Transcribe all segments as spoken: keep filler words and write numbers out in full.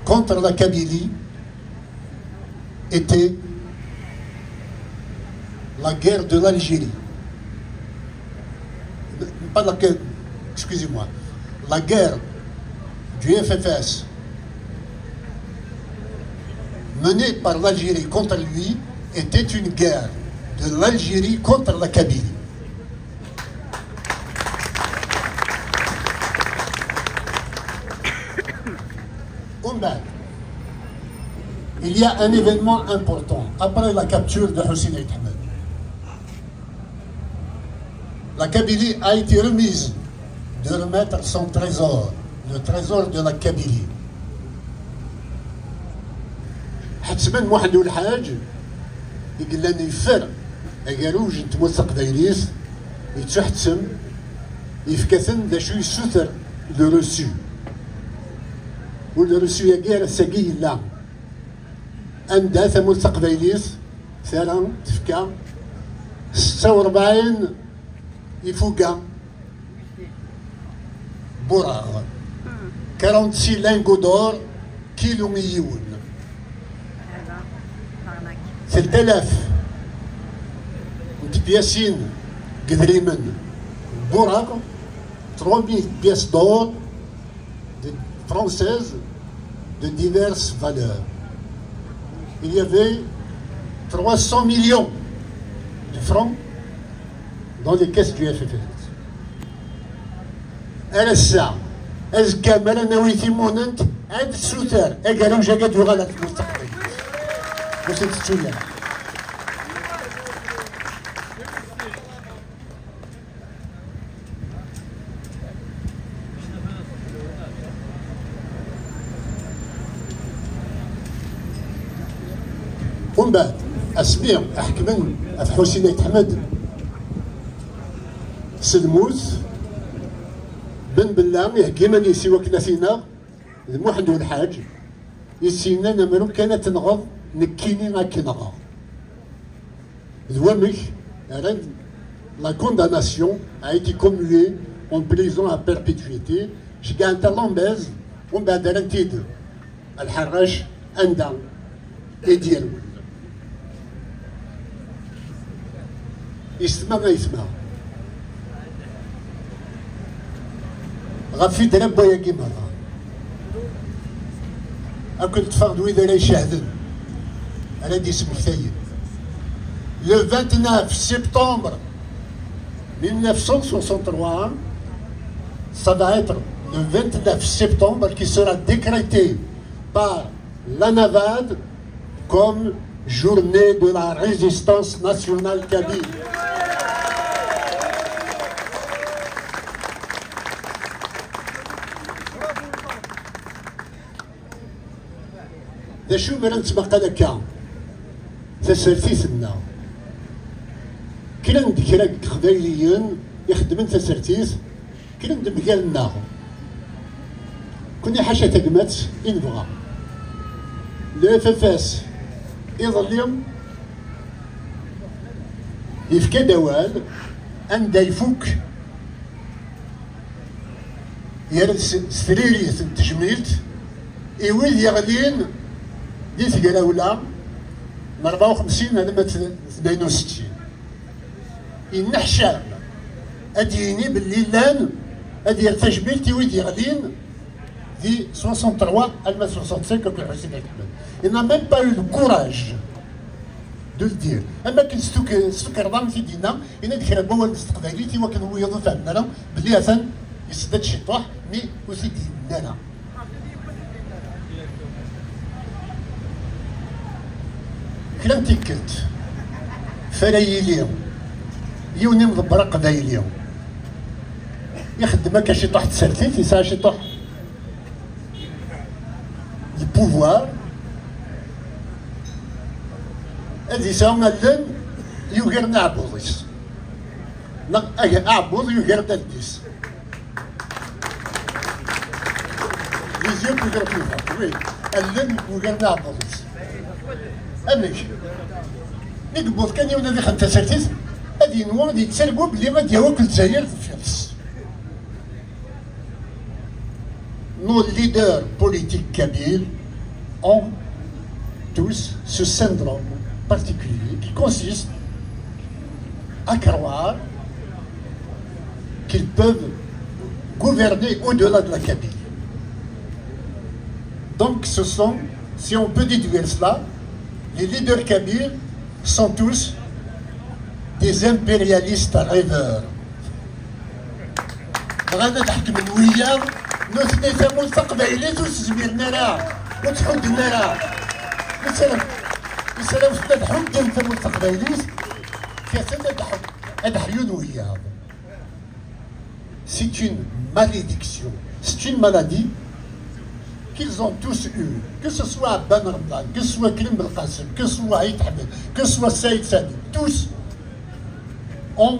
contre la Kabylie était la guerre de l'Algérie. Pas la guerre, excusez-moi, la guerre du F F S menée par l'Algérie contre lui était une guerre de l'Algérie contre la Kabylie. ومن بعد, il y a un événement important après la capture de Hussein Aït Ahmed. La Kabylie a été remise de remettre son trésor, le trésor de la Kabylie. Ḥettmen Muḥend Ulḥaǧ, i yellan yeffer agerruj n tmurt taqbaylit, yettuḥettem, yefka-ten d acu yessuter le reçu. U le reçu-agi ar ass-agi yella. Anda tamurt taqbaylit tara tefka setta u rebɛin ifuga buraɣ, quarante-six lingots d'or, kilu i yiwen, telt alaf n tebyasin n yedrimen n buraɣ, trois mille pièces d'or de, françaises de diverses valeurs. Il y avait trois cents millions de francs dans les caisses du F F S. Ar ass-a, azekka mi ara nawi timunent, ad d-suter agerruj-agi ad yuɣal ar tmurt taqbaylit. Ur s-tettu ara. Umbeɛd, asmi ḥekmen ɣef Ḥusin Ayt Ḥmed s lmut, Ben Bella iheggi iman-is i wakken ad t-ineɣ, d Muḥend Ulḥaǧ i s-yennan: "Amru kan ad tenɣeḍ, nekkini ad k-nɣeɣ." D wamek rran, la condamnation a été commuée en prison à perpétuité, ceggɛen-t à Lambez, umbeɛd rran-t-id Lḥerrac, anda i d-yerwel. Yessetma ayetma. Ɣef i d-rran wayagi merra. Ad ken-ṭṭfeɣ d wid ara icehden, ara d-ismektayen. Le vingt-neuf septembre mille neuf cent soixante-trois, ça va être le vingt-neuf septembre qui sera décrété par la NAVAD comme journée de la résistance nationale kabyle. D acu mi ara nettmaqal akka tasertit-nneɣ? Kkren-d kra n Iqbayliyen ixeddmen tasertit, kkren-d mgal-nneɣ. Kunni ḥaca tagmat i nebɣa. Le F F S iḍelli yefka-d awal anda ifuk yerra s, s tririt n tejmilt i wid yeɣlin di tegrawla n rebɛa u xemsin alamma d tnayen u settin. Yenneḥcam ad d-yini belli llan, ad yerr tajmilt i wid yeɣlin di soixante-trois alma soixante-cinq akked Ḥusin Ayt Ḥmed. Il n'a même pas eu le courage de le dire. Am akken s tuk-, s tukerḍa i t-id-yenna, yenna-d kra n wawal s teqbaylit i wakken wiyaḍ ur fehmen ara belli atan yessedda-d ciṭuḥ, mi ur t-id-yenni ara. Kra n tikkelt, fara yili yiwen imḍebber aqbayli ixeddem akka ciṭuḥ n tsertit, yesɛa ciṭuḥ n pouvoir, ad yesɛu allen yugaren aɛebbuḍ-is, neɣ ag-, aɛebbuḍ yugaren allen-is. Les yeux plus grands que le ventre, oui. Allen yugaren aɛebbuḍ-is. Amek? Mi yewweḍ kan yiwen ad ixen tasertit, ad yenwa, ad yettargu belli ad yawi akk Lezzayer deffir-s. Nos leaders politiques kabyles ont tous ce syndrome particulier qui consiste à croire qu'ils peuvent gouverner au-delà de la Kabylie. Donc ce sont, si on peut déduire cela, les leaders kabyles sont tous des impérialistes rêveurs. Bɣan ad ḥekmen wiyaḍ, nutni tamurt taqbaylit ur s-zmiren ara, ur tt-ḥudden ara. Isalaw, isalaw ad ḥudden tamurt taqbaylit, kkaten ad ḥ-, ad ḥyun wiyaḍ. C'est une malédiction, c'est une maladie qu'ils ont tous eu, que ce soit Abban Ramdan, que ce soit Krim Belkacem, que ce soit Ait Ahmed, que ce soit Saïd Sadi, tous ont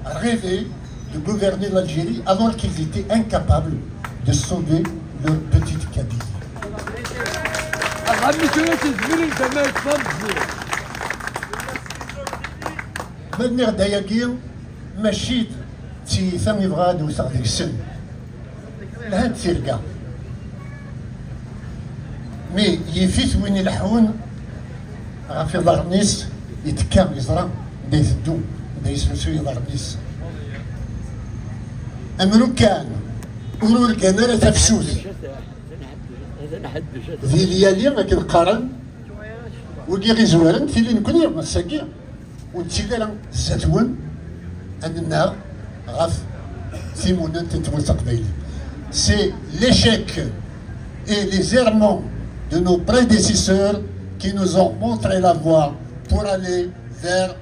rêvé de gouverner l'Algérie alors qu'ils étaient incapables de sauver leur petite Kabylie. Ɛemmi tura tezmir i tama yeṭṭef. Ma nniɣ-d ayagi, mačči d tiyita i bɣiɣ ad wteɣ deg-sen. Lhant tirga. Mi yif-it win ileḥḥun ɣef iḍarren-is, yettekka, yeẓra anda iteddu, anda yesrusuy iḍarren-is. Am lukan ur urgan ara tafsut di lyali, akken qqaren, wigi ɣ-izwaren tili nekni ass-agi. Ur nettili ara zdat-wen ad nennaɣ ɣef timunent n tmurt taqbaylit. C'est l'échec et les errements de nos prédécesseurs qui nous ont montré la voie pour aller vers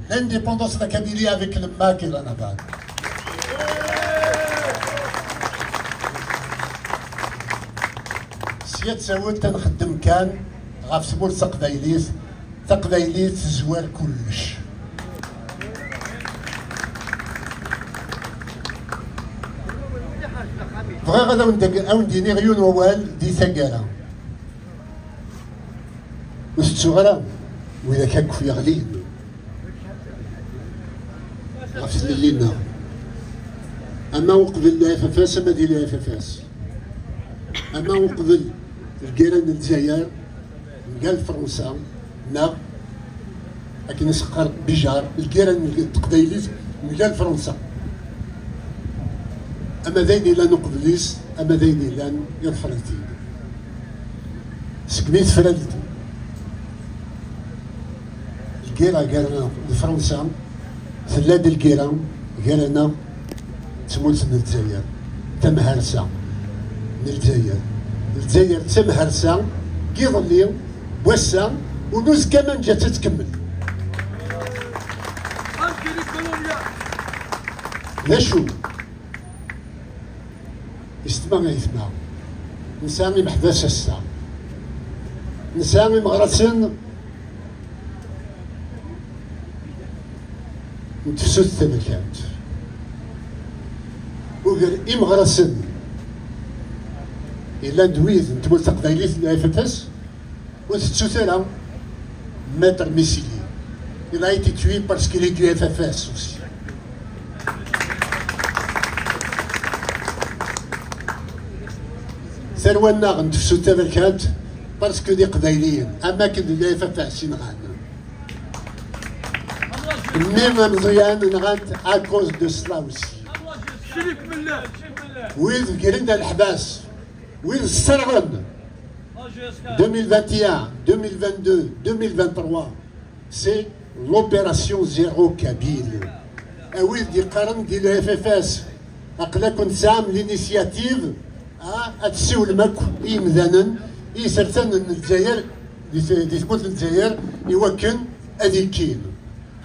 l'indépendance de la Kabylie avec le MAK et la Nahda. Sya d tawet ad nxeddem kan ɣef tmurt taqbaylit. Taqbaylit tezwar kullec. Bɣiɣ ad awen-d-, awen-d-iniɣ yiwen wawal di taggara. Ur tettuɣ ara widak akk yeɣlin ɣef tlelli-nneɣ. Ama uqbel le F F S, ama di le F F S. Ama uqbel lgirra n Lezzayer, mgal Fransa, neɣ akken i s-qqar Bijar, lgirra n teqbaylit mgal Fransa. Ama d ayen yellan uqbel-is, ama d ayen yellan iḍfer-it-id. Segmi tefra-d lgirra gar-aneɣ d Fransa, tella-d lgirra gar-aneɣ d tmurt n Lezzayer, tamharsa n Lezzayer. Lezzayer d tamharsa n yiḍelli, n wass-a, u n uzekka ma neǧǧa-tt ad tkemmel. D acu? Yessetma ayetma. Nesɛa imeḥbas ass-a. Nesɛa imeɣrasen n tefsut taberkant. Ugar imeɣrasen yellan d wid n tmurt taqbaylit n F F S, ur tettut ara Maître Missili. Il a été tué parce qu'il est du F F S aussi. Tarwa-nneɣ n tefsut taberkant, parce que d iqbayliyen, am akken d F F S i nɣan. Mmi Ameẓyan nɣan-t à cause de cela aussi. Wid gren-d ɣer leḥbas, wid sserɣen, deux mille vingt et un, deux mille vingt-deux, deux mille vingt-trois, c'est l'opération zéro kabyle. A wid d-yeqqaren di le F F S, aql-aken tesɛam l'initiative, ah, ad tessiwlem akk i yimdanen, i yisertanen n Lezzayer, di t-, di tmurt n Lezzayer, i wakken ad ikkin.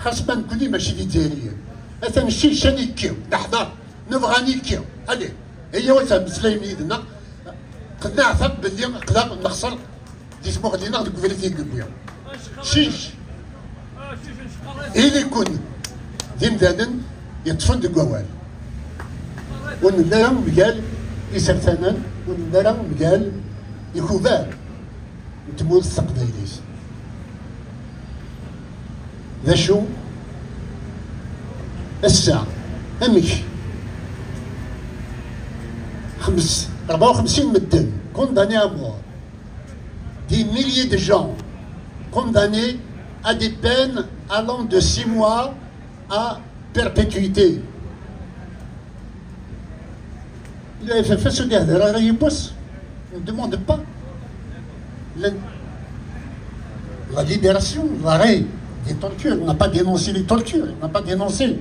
Xas ma nekkni mačči d Izzayriyen. Atan cci, cci ad ikki, neḥḍer, nebɣa ad ikki. Allez, iyyaw ad temmeslayem yid-neɣ. Qenneɛ-t belli aql-aɣ nexṣer di tmuɣli-nneɣ deg ubrid i d-newwi. Cic. Ili-ken d imdanen yeṭṭfen deg wawal. Ur nelli ara mgal isertanen, ur nelli ara mgal ikubar n tmurt taqbaylit. D acu? Ass-a, amek? Xems-, rebɛa u xemsin medden, condamnés à mort. des milliers de gens condamnés à des peines allant de six mois à perpétuité. Le F F S ne demande pas la, la libération, l'arrêt des tortures. Il n'a pas dénoncé les tortures, il n'a pas dénoncé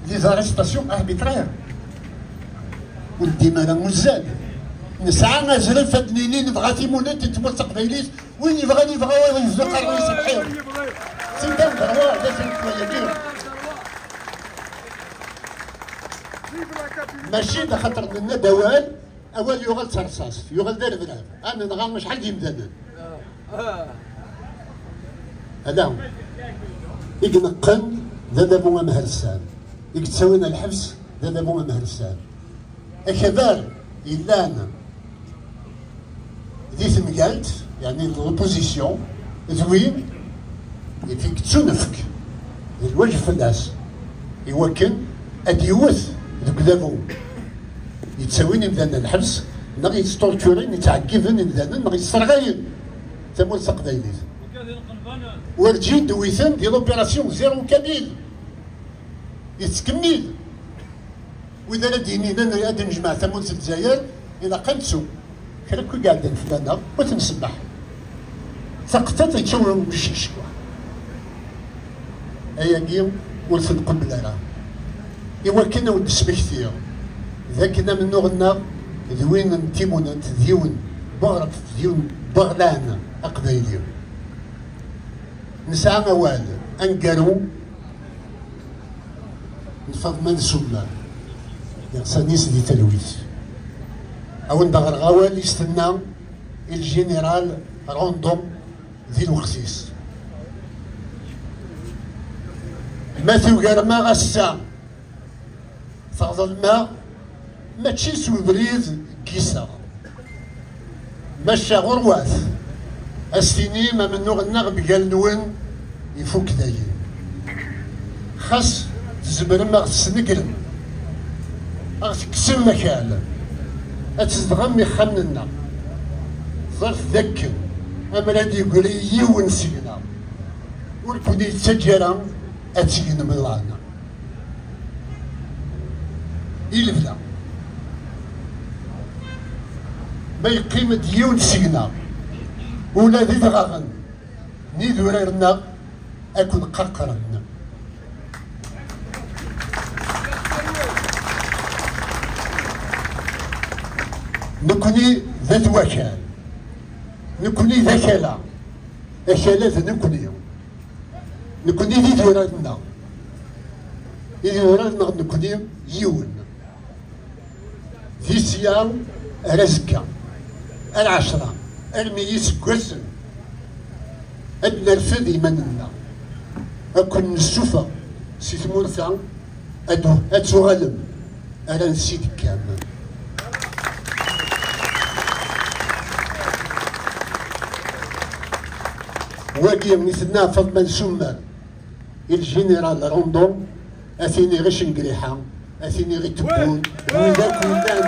les arrestations arbitraires. Ur d-yemri ara uzzal. Nesɛa azref ad d-nini nebɣa timunent n tmurt taqbaylit. Win yebɣan yebɣa, wa yebda qqaren yesebḥir. C'est un droit, d acu n wayagi. Mačči d axaṭer nenna-d awal, awal yuɣal d tarṣast, yuɣal d arebrab. Ad nenɣa acḥal d imdanen. Ala. I ineqqen d adabu amhersan. I yettawin ɣer lḥebs d adabu amhersan. Akabar yellan di temgalt, yeɛni l'opposition, d win i yettunefk d lwajeb fell-as i wakken ad yewwet deg udabu yettawin imdanen lḥebs, neɣ yettṭurturin, yettɛeggiben imdanen, neɣ yesserɣayen tamurt taqbaylit. Werǧin d-witen di l'opération zéro kabyle. Yettkemmil. Wid ara d-yinin ad nejmeɛ tamurt n Lezzayer, ilaq ad nettu kra n wid iɛeddan fell-aneɣ, ur ten-nsemmeḥ. Taqeṭṭiṭ yečča umcic, quoi. Ayagi ur t-nqebbel ara. I wakken ad wen-d-smektiɣ d akken amennuɣ-nneɣ d win n timunent, d yiwen n weɣref, d yiwen n weɣlan aqbayli. Nesɛa awal aneggaru n Faḍma n Summer, iɣsan-is di talwit. Ad wen-d-ɣreɣ awal i s-tenna i lǧiniral Rondon di lweqt-is. Ma tugarem-aɣ ass-a, teɣḍlem-aɣ, mačči s ubrid n yiseɣ. Maca ɣurwat, a s-tinim amennuɣ-nneɣ mgal-nwen ifuk dayen. Xas tzemrem a ɣ-tesnegrem, a ɣ-tekksem akal, ad tzedɣem ixxamen-nneɣ. Ẓret dakken ammer ad d-yegri yiwen seg-neɣ, ur ken-yettaǧǧa ara ad tgem laɛna. I lebda, ma yeqqim-d yiwen seg-neɣ, ula d idɣaɣen n idurar-nneɣ, ad ken-qaqren. Nekni d at wakal, nekni d akala, akala d nekni. Nekni d idurar-nneɣ. Idurar-nneɣ nekni yiwen. Di sya ar azekka, ar ɛecra, armi iseggasen, ad nerfed iman-nneɣ, ad ken-nessufeɣ si tmurt-a, ad, ad tuɣalem ar ansi d-tekkam. Wagi i tenna Faḍma n Summer i lǧiniral Rondon, a tini ɣi Cengriḥa, a tini ɣi Tebbun, d wid akk yellan